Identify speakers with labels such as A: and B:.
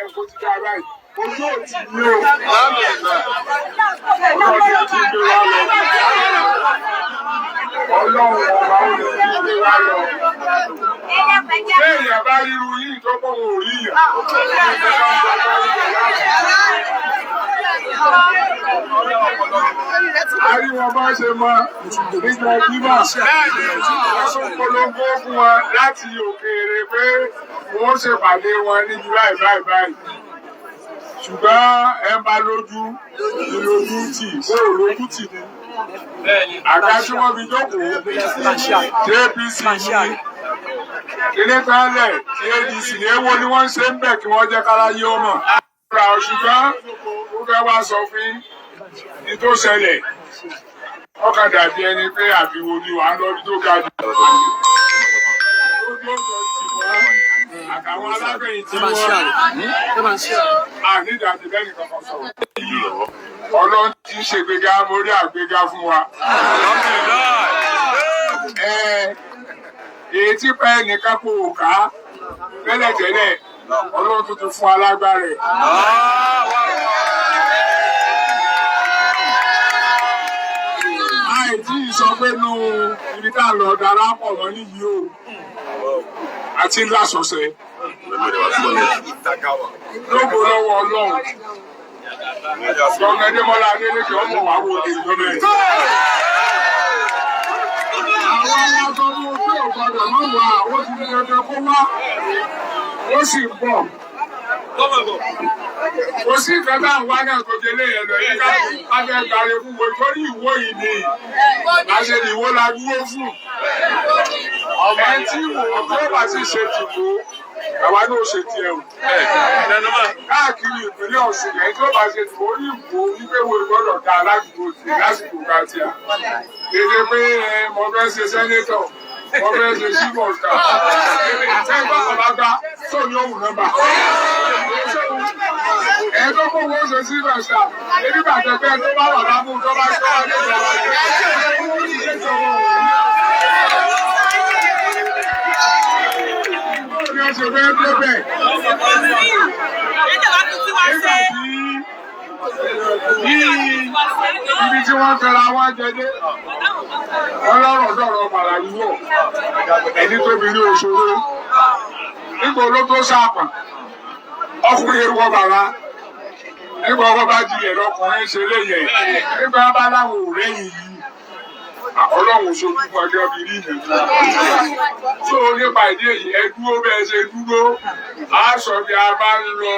A: Ẹ̀kọ́ ti dá báyìí. Ojú ò tì ní o. Ọlọ́run ti gbé wa lọ. Ọlọ́run ọba ó lè ti gbé wa lọ. Béèyàn bá ríru yìí tó pọ̀ wọn ò rí yàn. A rí wọn bá ṣe mọ nígbà bímọ. Wọ́n tún polongo fún wọn láti òkèèrè pé wọ́n ṣèpàdé wọn níbi báyìí báyìí báyìí. Ṣùgbọ́n ẹ bá lójú ní lójú tì, kó o lójú tì ní. Àga tí wọ́n fi jókòó, JPC ní kíní tẹ́lẹ̀ tí ADC ní èwo ni wọ́n ń ṣe ń bẹ̀ kí wọ́n jẹ́ káráyé ó mọ̀. Ṣùgbọ́n ó fẹ́ wá sọ fún yín ní tó ṣẹlẹ̀, ọkàn dàbí ẹni pé àbíwo ni wàá lọ bí tó ga jù. Àtàwọn alágbẹ̀yìn tí wọ́n ànídàá ti bẹ́ẹ̀ nìkan kan sọ̀rọ̀. Ọlọ́run ti ń ṣègbéga mórí àgbéga fún wa. Èyí tí pẹ́ nìkan kò ká tẹ́lẹ̀tẹ́lẹ̀, Ọlọ́run tuntun fún alágbára ẹ̀. Àìtí sọ pé nú ibi tá a lọ darapọ̀ mọ́ níyì o, àti lásọ̀ọ̀sẹ̀ lógo lọ́wọ́ Ọlọ́run. Gọ́gẹ́ Démọ́lá Adélékè ọmọ wa wo lè gbọ́mẹ̀. Àwọn aláṣọ mú pé ò gbọdọ̀ mọ́ wà, ó ti di dandan kó wá, ó sì ń bọ̀. Kò sí nǹkan tá à ń wá náà tó jẹlé yẹn lọ yìí ká fẹ́ gbàre fún wo torí ìwó yìí ni àṣẹ ìwó la dúró fún. Ẹ tí wò ó tó bá sì ṣe tìbò, àwa náà ṣe tiẹ̀ o. Káàkiri ìpínlẹ̀ Ọ̀ṣun yẹn tó bá ṣe tìbò orí ìwò wípé wo gbọ́dọ̀ dá aládùúgbò tì lásìkò ká tíà. Kéde pé mo fẹ́ ṣe sẹ́nétọ̀, mo fẹ́ ṣe síbọ̀ọ̀tà. Ṣé bàbá bá gbá tó ní òun nọ́mbà? Ẹ tó kó wọ́n ṣe síbọ̀ọ̀tà. Ebi bàtẹ̀ pé tó bá wà lábú tó bá tó wà ní ìjọba. Bí wọ́n ṣe fẹ́ débẹ̀. Nígbà tí ibi tí wọ́n tẹra wọn jẹ dé, wọ́n lọ́rọ̀ dọ̀rọ̀ màràwíwọ̀, ẹni tóbi ní òṣòro. Nígbà ló tó sàpà, ọkùnrin ewu bàrà. Nígbà ọkọ bá jiyẹ̀ lọkùnrin ṣe léyẹ̀. Nígbà bá láwọn ò rẹ́yìn yìí, Ọlọ́run ṣojú fún ọjọ́ bíi rí ìyẹn. So nípa ìdí èyí, ẹ dúró bẹ́ẹ̀ ṣe dúró, á sọ bí a bá ń lọ.